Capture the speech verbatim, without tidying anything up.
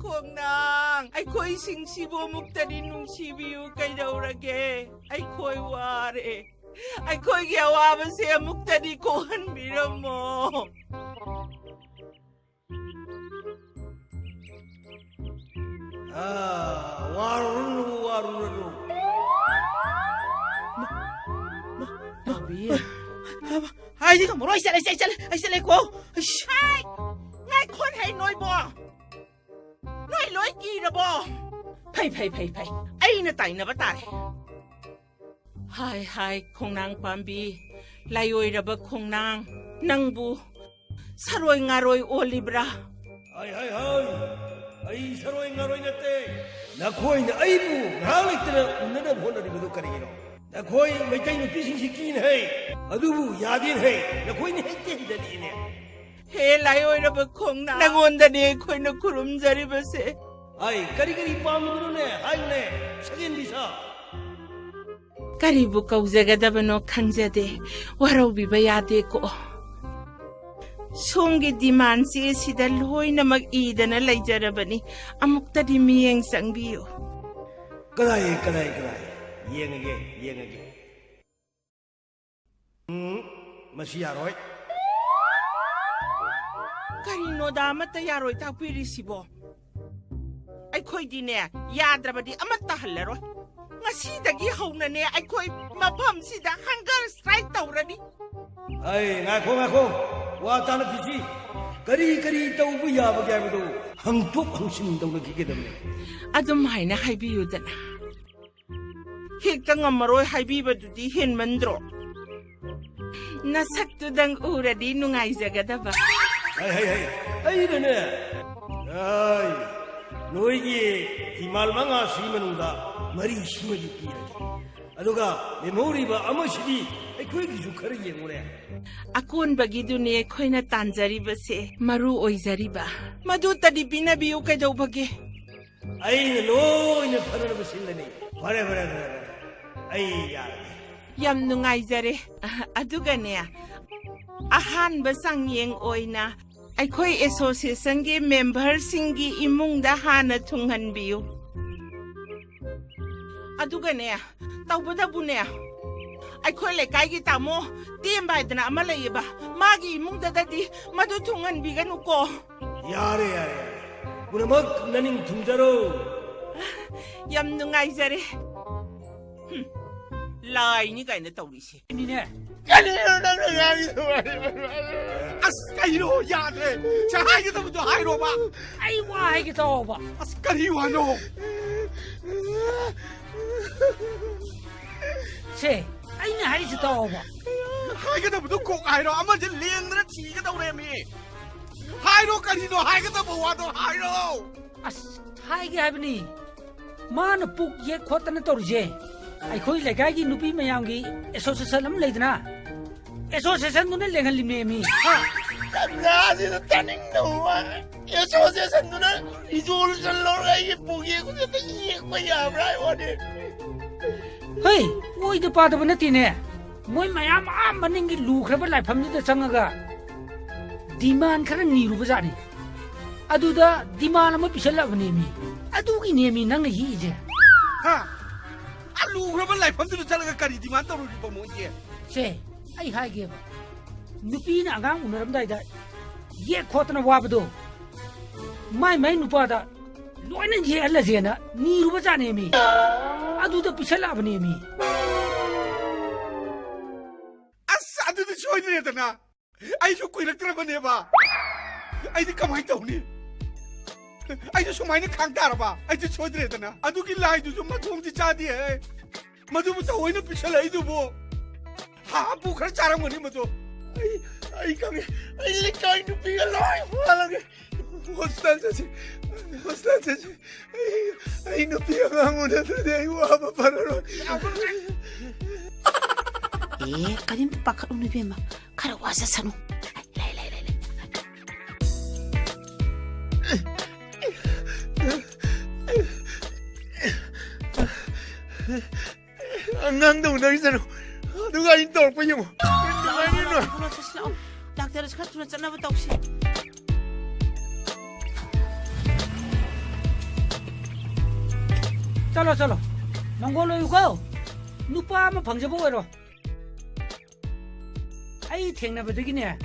ꯈꯣꯡꯅꯥꯡ, ꯑꯩꯈꯣꯏꯁꯤꯡꯁꯤꯕꯨ ꯑꯃꯨꯛꯇꯗꯤ ꯅꯨꯡꯁꯤꯕꯤꯌꯨ꯫ ꯀꯩꯗꯧꯔꯒꯦ? ꯑꯩꯈꯣꯏ ꯋꯥꯔꯦ꯫ ꯑꯩꯈꯣꯏꯒꯤ ꯑꯋꯥꯕꯁꯦ ꯑꯃꯨꯛꯇꯗꯤ ꯀꯣꯛꯍꯟꯕꯤꯔꯝꯃꯣ꯫ ꯑꯥ, ꯋꯥꯔꯨꯔꯅꯨ, ꯋꯥꯔꯨꯔꯅꯨ꯫ ꯇꯥꯕꯤ꯫ ꯑꯩꯗꯤ ꯉꯝꯃꯔꯣꯏ, ꯑꯩ ꯆꯠꯂꯦ, ꯑꯩ ꯆꯠꯂꯦ, ꯑꯩ ꯆꯠꯂꯦꯀꯣ꯫ ꯑꯩꯁ꯫ ꯍꯥꯏ! ꯉꯥꯏꯈꯣꯅꯦ ꯅꯣꯏꯕꯣ! ꯅꯣꯏ ꯂꯣꯏ ꯀꯤꯔꯕꯣ? ꯐꯩ, ꯐꯩ, ꯐꯩ, ꯐꯩ꯫ ꯑꯩꯅ ꯇꯥꯏꯅꯕ ꯇꯥꯔꯦ꯫ ꯍꯥꯏ, ꯍꯥꯏ, ꯈꯣꯡꯅꯥꯡ ꯄꯥꯝꯕꯤ, ꯂꯥꯏꯑꯣꯏꯔꯕ ꯈꯣꯡꯅꯥꯡ, ꯅꯪꯕꯨ ꯁꯔꯣꯏ ꯉꯥꯔꯣꯏ ꯑꯣꯜꯂꯤꯕ꯭ꯔꯥ? ꯍꯥꯏ, ꯍꯥꯏ, ꯍꯥꯏ, ꯑꯩ ꯁꯔꯣꯏ ꯉꯥꯔꯣꯏ ꯅꯠꯇꯦ꯫ ꯅꯈꯣꯏꯅ ꯑꯩꯕꯨ ꯉꯥꯏꯍꯥꯛ ꯂꯩꯇꯅ ꯎꯅꯅꯕ ꯍꯣꯠꯅꯔꯤꯕꯗꯨ ꯀꯔꯤꯒꯤꯅꯣ? ꯅꯈꯣꯏ ꯃꯩꯇꯩ ꯅꯨꯄꯤꯁꯤꯡꯁꯤ ꯀꯤꯅ ꯍꯩ, ꯑꯗꯨꯕꯨ ꯌꯥꯗꯦꯅ ꯍꯩ, ꯅꯈꯣꯏꯅ ꯍꯦꯛꯇ ꯍꯦꯟꯖꯜꯂꯛꯏꯅꯦ꯫ ꯍꯦ ꯂꯥꯏꯑꯣꯏꯔꯕ ꯈꯣꯡꯅꯥꯡ, ꯅꯉꯣꯟꯗꯅꯦ ꯑꯩꯈꯣꯏꯅ ꯈꯨꯔꯨꯝꯖꯔꯤꯕꯁꯦ꯫ ꯍꯥꯏ, ꯀꯔꯤ ꯀꯔꯤ ꯄꯥꯝꯂꯤꯕꯅꯣꯅꯦ? ꯍꯥꯏꯌꯨꯅꯦ, ꯁꯛꯍꯦꯟꯕꯤ ꯁꯥ꯫ ꯀꯔꯤꯕꯨ ꯀꯧꯖꯒꯗꯕꯅꯣ ꯈꯪꯖꯗꯦ, ꯋꯥꯔꯧꯕꯤꯕ ꯌꯥꯗꯦꯀꯣ꯫ ꯁꯣꯝꯒꯤ ꯗꯤꯃꯥꯟꯁꯦ ꯁꯤꯗ ꯂꯣꯏꯅꯃꯛ ꯏꯗꯅ ꯂꯩꯖꯔꯕꯅꯤ, ꯑꯃꯨꯛꯇꯗꯤ ꯃꯤꯠꯌꯦꯡ ꯆꯪꯕꯤꯌꯨ꯫ ꯀꯗꯥꯏ, ꯀꯗꯥꯏ, ꯀꯗꯥꯏ? ꯌꯦꯡꯉꯒꯦ, ꯌꯦꯡꯉꯒꯦ꯫ ꯎꯝ, ꯃꯁꯤ ꯌꯥꯔꯣꯏ꯫ ꯀꯔꯤꯅꯣꯗ ꯑꯃꯠꯇ ꯌꯥꯔꯣꯏ ꯇꯥꯛꯄꯤꯔꯤꯁꯤꯕꯣ? ꯑꯩꯈꯣꯏꯗꯤꯅꯦ, ꯌꯥꯗ꯭ꯔꯕꯗꯤ ꯑꯃꯠꯇ ꯍꯜꯂꯔꯣꯏ꯫ ꯉꯁꯤꯗꯒꯤ ꯍꯧꯅꯅꯦ ꯑꯩꯈꯣꯏ ꯃꯐꯝꯁꯤꯗ hunger strike ꯇꯧꯔꯅꯤ꯫ ꯑꯩ, ꯉꯥꯏꯈꯣ, ꯉꯥꯏꯈꯣ꯫ ꯋꯥ ꯇꯥꯅ ꯐꯤꯖꯤ꯫ ꯀꯔꯤ ꯀꯔꯤ ꯇꯧꯕ ꯌꯥꯕꯒꯦ ꯍꯥꯏꯕꯗꯨ ꯍꯪꯊꯣꯛ ꯍꯪꯁꯤꯟ ꯇꯧꯅꯈꯤꯒꯗꯕꯅꯤ꯫ ꯑꯗꯨꯝ ꯍꯥꯏꯅ ꯍꯥꯏꯕꯤꯌꯨꯗꯅ꯫ ꯍꯦꯛꯇ ꯉꯝꯃꯔꯣꯏ ꯍꯥꯏꯕꯤꯕꯗꯨꯗꯤ ꯍꯦꯟꯃꯟꯗ꯭ꯔꯣ? ꯅꯁꯛꯇꯨꯗꯪ ꯎꯔꯗꯤ ꯅꯨꯡꯉꯥꯏꯖꯒꯗꯕ꯫ ꯍꯩ, ꯍꯩ, ꯍꯩ, ꯑꯩꯅꯅꯦ, ꯑꯩ, ꯅꯣꯏꯒꯤ ꯐꯤꯃꯥꯜ ꯃꯉꯥꯁꯤꯒꯤ ꯃꯅꯨꯡꯗ ꯃꯔꯤꯁꯤꯃꯗꯤ ꯄꯤꯔꯒꯦ꯫ ꯑꯗꯨꯒ ꯂꯦꯝꯍꯧꯔꯤꯕ ꯑꯃꯁꯤꯗꯤ ꯑꯩꯈꯣꯏꯒꯤꯁꯨ ꯈꯔ ꯌꯦꯡꯉꯨꯅꯦ꯫ ꯑꯀꯣꯟꯕꯒꯤꯗꯨꯅꯤ ꯑꯩꯈꯣꯏꯅ ꯇꯥꯟꯖꯔꯤꯕꯁꯦ, ꯃꯔꯨ ꯑꯣꯏꯖꯔꯤꯕ꯫ ꯃꯗꯨꯇꯗꯤ ꯄꯤꯅꯕꯤꯌꯨ ꯀꯩꯗꯧꯕꯒꯦ? ꯑꯩꯅ ꯂꯣꯏꯅ ꯐꯅꯅꯕ ꯁꯤꯜꯂꯅꯤ꯫ ꯐꯔꯦ, ꯐꯔꯦ, ꯐꯔꯦ, ꯐꯔꯦ꯫ ꯑꯩ ꯌꯥꯔꯒꯦ꯫ ꯌꯥꯝ ꯅꯨꯡꯉꯥꯏꯖꯔꯦ꯫ ꯑ-, ꯑꯗꯨꯒꯅꯦ, ꯑꯍꯥꯟꯕ ꯆꯥꯡꯌꯦꯡ ꯑꯣꯏꯅ ꯑꯩꯈꯣꯏ ꯑꯦꯁꯣꯁꯤꯌꯦꯁꯟꯒꯤ ꯃꯦꯝꯕꯔꯁꯤꯡꯒꯤ ꯏꯃꯨꯡꯗ ꯍꯥꯟꯅ ꯊꯨꯡꯍꯟꯕꯤꯌꯨ꯫ ꯑꯗꯨꯒꯅꯦ, ꯇꯧꯕꯗꯕꯨꯅꯦ, ꯑꯩꯈꯣꯏ ꯂꯩꯀꯥꯏꯒꯤ ꯇꯥꯃꯣ ꯇꯦꯝꯕ ꯍꯥꯏꯗꯅ ꯑꯃ ꯂꯩꯌꯦꯕ, ꯃꯥꯒꯤ ꯏꯃꯨꯡꯗꯗꯗꯤ ꯃꯗꯨ ꯊꯨꯡꯍꯟꯕꯤꯒꯅꯨꯀꯣ꯫ ꯌꯥꯔꯦ, ꯌꯥꯔꯦ, ꯌꯥꯔꯦ꯫ ꯄꯨꯝꯅꯃꯛ ꯅꯅꯤꯡ ꯊꯨꯡꯖꯔꯣ꯫ ꯌꯥꯝ ꯅꯨꯡꯉꯥꯏꯖꯔꯦ꯫ ꯍꯨꯝ, ꯂꯥꯏꯅꯤ ꯀꯥꯏꯅ ꯇꯧꯔꯤꯁꯦ꯫ ꯃꯤꯅꯦ꯫ ꯀꯔꯤꯅꯣ ꯅꯪꯅ ꯉꯥꯡꯉꯤꯗꯣ? ꯑꯁ, ꯀꯩꯅꯣ? ꯌꯥꯗ꯭ꯔꯦ꯫ ꯁꯦ, ꯍꯥꯏꯒꯗꯕꯗꯣ ꯍꯥꯏꯔꯣꯕ꯫ ꯑꯩ ꯋꯥ ꯍꯥꯏꯒꯦ ꯇꯧꯕ꯫ ꯑꯁ, ꯀꯔꯤ ꯋꯥꯅꯣ? ꯁꯦ, ꯑꯩꯅ ꯍꯥꯏꯔꯤꯁꯤ ꯇꯥꯎꯕ꯫ ꯍꯥꯏꯒꯗꯕꯗꯣ ꯀꯣꯛ ꯍꯥꯏꯔꯣ꯫ ꯑꯃꯁꯦ ꯂꯦꯡꯗꯅ ꯊꯤꯒꯗꯧꯔꯦꯃꯤ꯫ ꯍꯥꯏꯔꯣ, ꯀꯔꯤꯅꯣ ꯍꯥꯏꯒꯗꯕ ꯋꯥꯗꯣ ꯍꯥꯏꯔꯣ꯫ ꯑꯁ, ꯍꯥꯏꯒꯦ ꯍꯥꯏꯕꯅꯤ꯫ ꯃꯥꯅ ꯄꯨꯛ ꯌꯦꯛ ꯈꯣꯠꯇꯅ ꯇꯧꯔꯤꯁꯦ, ꯑꯩꯈꯣꯏ ꯂꯩꯀꯥꯏꯒꯤ ꯅꯨꯄꯤ ꯃꯌꯥꯝꯒꯤ ꯑꯦꯁꯣꯁꯤꯌꯦꯁꯟ ꯑꯃ ꯂꯩꯗꯅ, ꯑꯦꯁꯣꯁꯤꯌꯦꯁꯟꯗꯨꯅ ꯂꯦꯡꯍꯜꯂꯤꯃꯦꯃꯤ꯫ ꯍꯥ? ꯇꯟꯖꯥꯁꯤꯗ ꯇꯥꯅꯤꯡꯗꯕ ꯋꯥ꯫ ꯑꯦꯁꯣꯁꯤꯌꯦꯁꯟꯗꯨꯅ ꯔꯤꯖꯣꯂꯨꯁꯟ ꯂꯧꯔꯒ ꯑꯩꯒꯤ ꯄꯨꯛ ꯌꯦꯛꯄꯁꯦ ꯍꯦꯛꯇ ꯌꯦꯛꯄ ꯌꯥꯕ꯭ꯔꯥ ꯍꯥꯏꯕ ꯋꯥꯅꯤ꯫ ꯍꯩ, ꯑꯣꯏꯗ ꯄꯥꯗꯕ ꯅꯠꯇꯦꯅꯦ꯫ ꯃꯣꯏ ꯃꯌꯥꯝ ꯑꯥ ꯃꯅꯤꯡꯒꯤ ꯂꯨꯈ꯭ꯔꯕ ꯂꯥꯏꯐꯝꯗꯨꯗ ꯆꯪꯉꯒ ꯗꯤꯃꯥꯟ ꯈꯔ ꯅꯤꯔꯨꯕꯖꯥꯠꯅꯤ꯫ ꯑꯗꯨꯗ ꯗꯤꯃꯥꯟ ꯑꯃ ꯄꯤꯁꯜꯂꯛꯑꯕꯅꯦꯃꯤ꯫ ꯑꯗꯨꯒꯤꯅꯦꯃꯤ ꯅꯪꯅ ꯌꯦꯛꯏꯁꯦ꯫ ꯍꯥ? ꯑꯥ ꯂꯨꯈ꯭ꯔꯕ ꯂꯥꯏꯐꯝꯗꯨꯗ ꯆꯠꯂꯒ ꯀꯔꯤ ꯗꯤꯃꯥꯟ ꯇꯧꯔꯨꯔꯤꯕ ꯃꯣꯏꯒꯤ? ꯁꯦ, ꯑꯩ ꯍꯥꯏꯒꯦꯕ꯫ ꯅꯨꯄꯤꯅ ꯑꯉꯥꯡ ꯎꯅꯔꯝꯗꯥꯏꯗ ꯌꯦꯛ ꯈꯣꯠꯇꯅ ꯋꯥꯕꯗꯣ, ꯃꯥꯏ ꯃꯥꯏ ꯅꯨꯄꯥꯗ ꯂꯣꯏꯅ ꯌꯦꯛꯍꯜꯂꯁꯦꯅ ꯅꯤꯔꯨꯕ ꯖꯥꯠꯅꯦꯃꯤ꯫ ꯑꯗꯨꯗ ꯄꯤꯁꯜꯂꯛꯑꯕꯅꯦꯃꯤ꯫ ꯑꯁ, ꯑꯗꯨꯗꯤ ꯁꯣꯏꯗ꯭ꯔꯦꯗꯅ꯫ ꯑꯩꯁꯨ ꯀꯨꯏꯔꯛꯇ꯭ꯔꯕꯅꯦꯕ꯫ ꯑꯩꯗꯤ ꯀꯃꯥꯏꯅ ꯇꯧꯅꯤ? ꯑꯩꯁꯨ ꯁꯨꯃꯥꯏꯅ ꯈꯥꯡ ꯇꯥꯔꯕ? ꯑꯩꯗꯤ ꯁꯣꯏꯗ꯭ꯔꯦꯗꯅ꯫ ꯑꯗꯨꯒꯤ ꯂꯥꯏꯗꯨꯁꯨ ꯃꯊꯣꯡꯗꯤ ꯆꯥꯗꯦ꯫ ꯃꯗꯨꯕꯨ ꯊꯑꯣꯏꯅ ꯄꯤꯁꯜꯂꯛꯏꯗꯨꯕꯨ? ꯍꯥꯄꯨ ꯈꯔ ꯆꯥꯔꯝꯒꯅꯤ ꯃꯗꯨ꯫ ꯑꯩ, ꯑꯩ ꯈꯪꯉꯦ꯫ ꯑꯩ ꯂꯩꯀꯥꯏ ꯅꯨꯄꯤꯒ ꯂꯣꯏ ꯍꯨꯔꯥꯜꯂꯒꯦ꯫ ꯍꯣꯁꯄꯤꯇꯥꯜ ꯆꯠꯁꯤ꯫ ꯍꯣꯁꯄꯤꯇꯥꯜ ꯆꯠꯁꯤ꯫ ꯑꯩ, ꯑꯩ ꯅꯨꯄꯤ ꯑꯉꯥꯡ ꯎꯅꯗ꯭ꯔꯗꯤ ꯑꯩ ꯋꯥꯕ ꯐꯔꯔꯣꯏ꯫ ꯑꯦ, ꯀꯔꯤꯝꯇ ꯄꯥꯈꯠꯂꯨꯅꯨ ꯏꯕꯦꯝꯃ꯫ ꯈꯔ ꯋꯥꯖꯁꯅꯨ꯫ ꯂꯩ, ꯂꯩ, ꯂꯩ, ꯂꯩ꯫ ꯑꯉꯥꯡꯗ ꯎꯅꯈꯤꯁꯅꯨ꯫ ꯑꯗꯨꯒ ꯑꯩꯅ ꯇꯧꯔꯛꯄ ꯌꯦꯡꯉꯣ꯫ ꯂꯥꯛꯑꯣ, ꯂꯥꯛꯑꯣ, ꯂꯥꯛꯑꯣ, ꯂꯥꯛꯑꯣ, ꯆꯠꯁꯤ, ꯂꯥꯛꯑꯣ꯫ ꯗꯥꯛꯇꯔꯗꯁꯨ ꯈꯔ ꯊꯨꯅ ꯆꯠꯅꯕ ꯇꯧꯁꯤ꯫ ꯆꯠꯂꯣ, ꯆꯠꯂꯣ꯫ ꯃꯪꯒꯣꯜ ꯑꯣꯏꯌꯨꯀꯣ꯫ ꯅꯨꯄꯥ ꯑꯃ ꯐꯪꯖꯕ ꯑꯣꯏꯔꯣ꯫ ꯑꯩ ꯊꯦꯡꯅꯕꯗꯒꯤꯅꯦ,